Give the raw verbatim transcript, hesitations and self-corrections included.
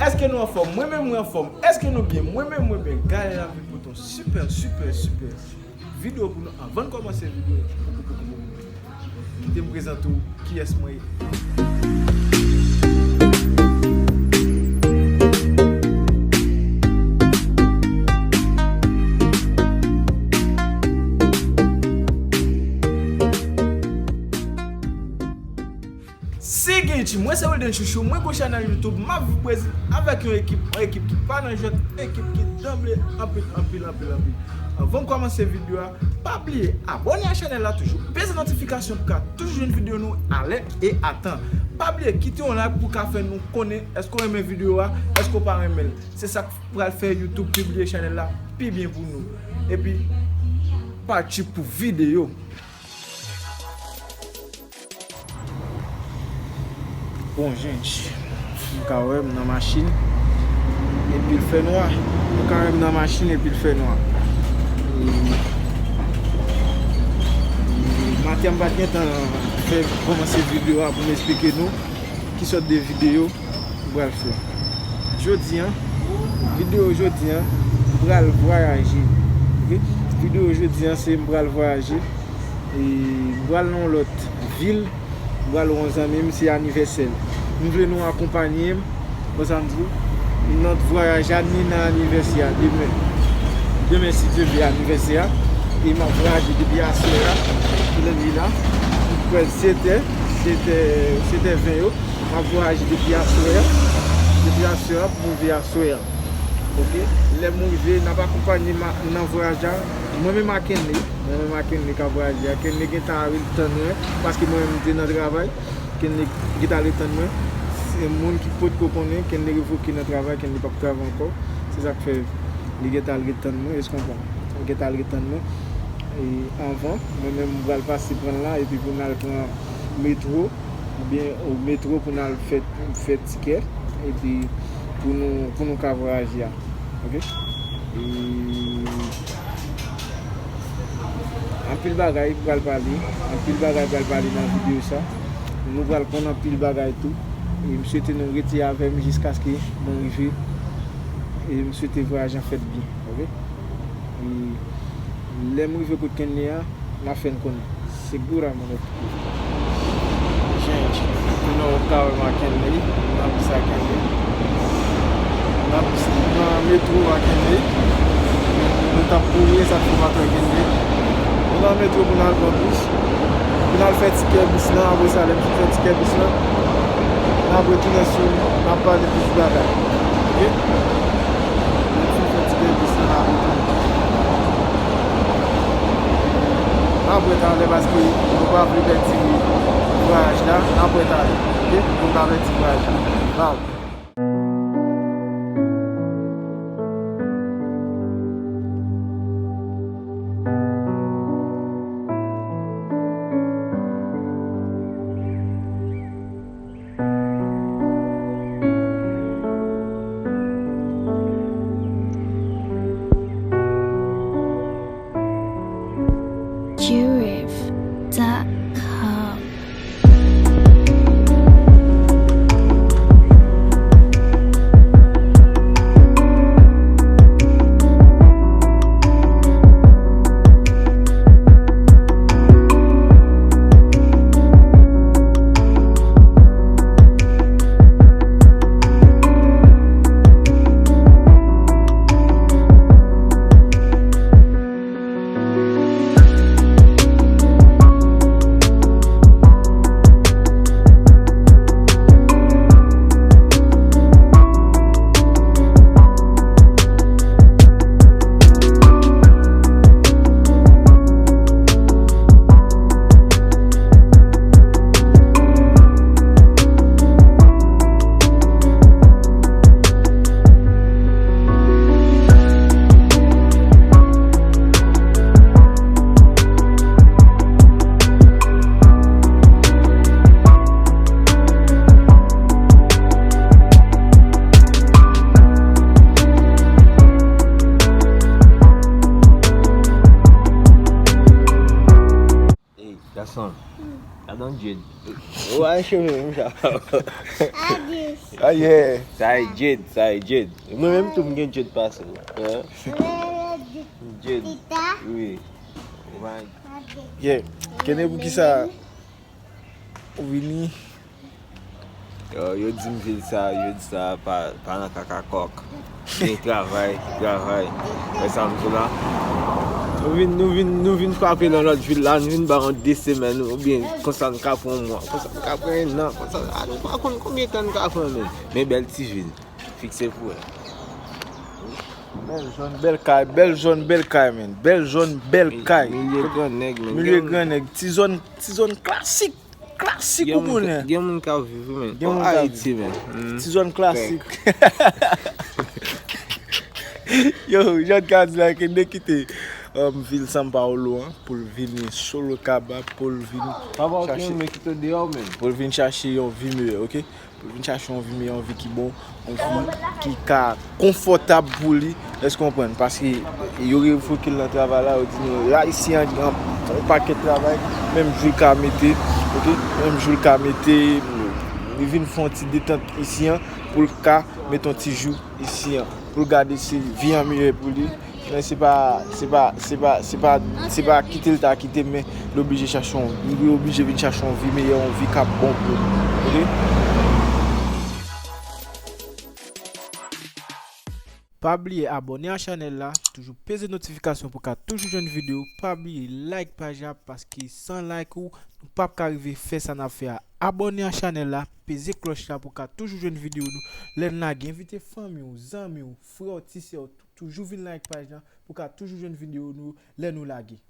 Èske nou anfòm? Mwen menm, mwen anfòm. Èske nou byen? Mwen menm, mwen byen. Gade la, m vin pote yon sipè, sipè, sipè videyo pou nou. Anvan n kòmanse videyo, kite m prezante w kiyès mwen ye. Seguinte, mwen se Wilden Chouchou, mwen gon chanèl YouTube, m ap viv Brezil avèk yon ekip, yon ekip ki pa nan jwèt, yon ekip ki danble anpil, anpil, anpil, anpil. Anvan m kòmanse videyo a, pa bliye abòne a chanèl la toujou, peze notifikasyon pou ka toujou jwenn videyo nou alè e atan. Pa bliye kite yon like pou ka fè nou konnen èske w renmen videyo a, èske w pa renmen l. Se sa k pral fè YouTube pibliye chanèl la pi byen pou nou. Epi, pati pou videyo. Bon, jent, nou ka wè m nan machin epi l fè nwa. Nou ka wè m nan machin epi l fè nwa. E, e, maten m pa t gen tan fè kòmanse videyo a pou m esplike nou ki sòt de videyo m pral fè. Jodi a, videyo jodi a, m pral vwayaje. Ok? Videyo jodi a, se m pral vwayaje. E m pral nan yon lòt vil, m pral wè yon zanmi m, se anivèsè l. M vle nou akonpanye m, konsa m di w, nan vwayaj la, ni nan anivèsè a, demen. Demen, si Dye vle, anivèsè a. E m ap vwayaje depi aswè a, kilè l ye la? Prèske sèt è, sèt è, sèt è ven yo. M ap vwayaje depi aswè a, depi aswè a pou m rive aswè a. Ok? Lè m rive, n ap akonpanye m nan vwayaj la. Mwen menm ak Kenley, mwen menm ak Kenley k ap vwayaje a. Kenley gentan ale tann mwen, paske mwen menm m te nan travay. Kenley gentan ale tann mwen. Se moun ki potko konnen, Kenley revoke nan travay, Kenley p ap travay ankò. Se sa k fè li gentan ale tann mwen, èske w konprann? Li gentan ale tann mwen. E anvan, mwen menm m pral pase pran l la, epi pou n al pran metwo, oubyen o metwo pou n al fè, fè tikè, epi pou nou, pou nou ka vwayaje a. Ok? E anpil bagay pral pale, anpil bagay pral pale nan videyo sa. Nou pral konn anpil bagay tou. E m swete nou rete avè m jiskaske mwen rive. E m swete vwayaj lan fèt byen. Ok? E lè m rive kot Kenley a, m ap fè n konnen. Seguramente. Jent, kounye a w ka wè m ak Kenley, m nan bis ak Kenley. M nan bis, m nan metwo ak Kenley. Nou t ap kouri, e sa k fè m atè Kenley. Nou nan metwo pou n al pran bis. Pou n al fè tikè bis lan, apre sa, lè n fin fè tikè bis lan, n ap retounen sou, n ap pale plis bagay. Ok? Lè n fin fè tikè bis lan, n ap retounen. N ap wè talè paske nou pa vle pèdi vwayaj la. N ap wè talè. Ok? Nou pa pèdi vwayaj la. Bye. Jurif dot com. Jade. Ou a cheve menm sa. Ah yeah. Sa e Jade, sa e Jade. Mwen menm tou m gen Jade pase w. Hein? Jade. Wi. Ou pa Yeah. Kene pou ki sa ou vini? Yo, yo di m vil sa, yo di sa pa, pa nan kaka kòk. Gen travay, travay. Wè sa m di la. Nou vin, nou vin, nou vin frape nan lòt vil la, nou vin ba yon de semèn, oubyen konsa n ka pran yon mwa, konsa n ka pran en an, konsa, a, nou pa konn konbyen tan n ka pran menm. Men bèl ti vil, fikse pou wè. Bèl zòn, bèl kay, bèl zòn, bèl kay, men. Bèl zòn, bèl kay. Milye gran nèg, men. Milye gran nèg. Ti zòn, ti zòn klasik. Klasik ou konnen. Gen moun k ap viv, men. Gen moun k ap Ayiti, men. Ti zòn klasik. Yo, jan ka di la, ke nèg kite um, vil São Paulo an, pou l vini Sorocaba, pou l vin Papa, ou chache, gen men ki to deyò, men. Pou l vin chache yon vi meyè, ok? Pou l vin chache yon vi meyè, yon vi ki bon, yon vi ki ka konfòtab pou li. Èske w konprann? Paske yo revoke l nan travay la, yo di nou, la isi an gen yon pakèt travay, menm jou l ka mete, ok? Menm jou l ka mete, li vin fè yon ti detant isi an, pou l ka mete yon ti jou isi an, pou l gade si vi an meyè pou li. Men se pa, se pa, se pa, se pa, se pa kite l ta kite, men li oblije chache yon, li oblije vin chache yon vi meyè, yon vi k ap bon pou li. Ok? Pa bliye abòne a chanèl la, toujou peze notifikasyon pou ka toujou jwenn videyo. Pa bliye like paj la, paske san like ou, nou p ap ka rive fè sa n ap fè a. Abòne a chanèl la, peze klòch la pou ka toujou jwenn videyo nou. Lè n lage, envite fanmi w, zanmi w, frè w, ti sè w, toujou vin like paj la pou ka toujou jwenn videyo nou lè nou lage.